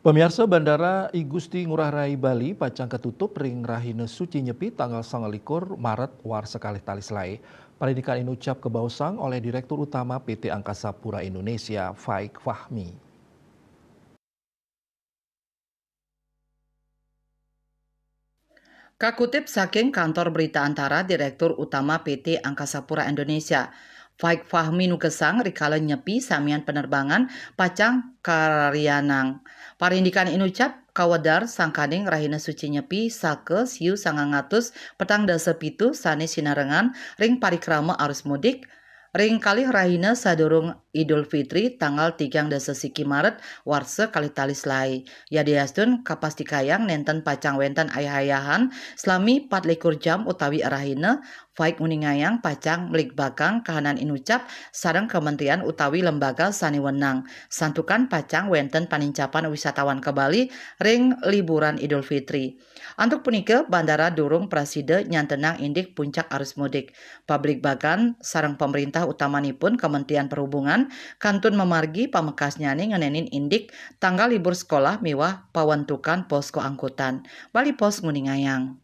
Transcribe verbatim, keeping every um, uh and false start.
Pemirsa, Bandara I Gusti Ngurah Rai Bali pacang katutup ring rahina suci Nyepi tanggal sanga likur Maret warsa kalih tali selaé. Parindikan inucap kabaosang olih Direktur Utama P T Angkasa Pura Indonesia, Faik Fahmi. Kakutip saking Kantor Berita Antara, Direktur Utama P T Angkasa Pura Indonesia, Faik Fahmi nugesang rikala Nyepi samian penerbangan pacang kararianang. Parindikan inucap kawedar sangkaning rahina suci Nyepi saka siu sangang atus petang dasa pitu sané sinarengan ring parikrama arus mudik, ring kalih rahina sadurung Idul Fitri tanggal tigang dasa siki Maret warsa kalih tali selaé. Yadiastun kapastikayang nénten pacang wénten ayah-ayahan salami patlikur jam utawi rahina, Faik nguningayang pacang mligbagang kahanan inucap sareng kementerian utawi lembaga sané wenang, santukan pacang wénten panincapan wisatawan ka Bali ring liburan Idul Fitri. Antuk punika, bandara durung prasida nyantenang indik puncak arus mudik. Pabligbagan sareng pamréntah utamanipun Kementerian Perhubungan kantun mamargi pamekasnyané ngenénin indik tanggal libur sekolah miwah pawentukan posko angkutan. Bali Post nguningayang.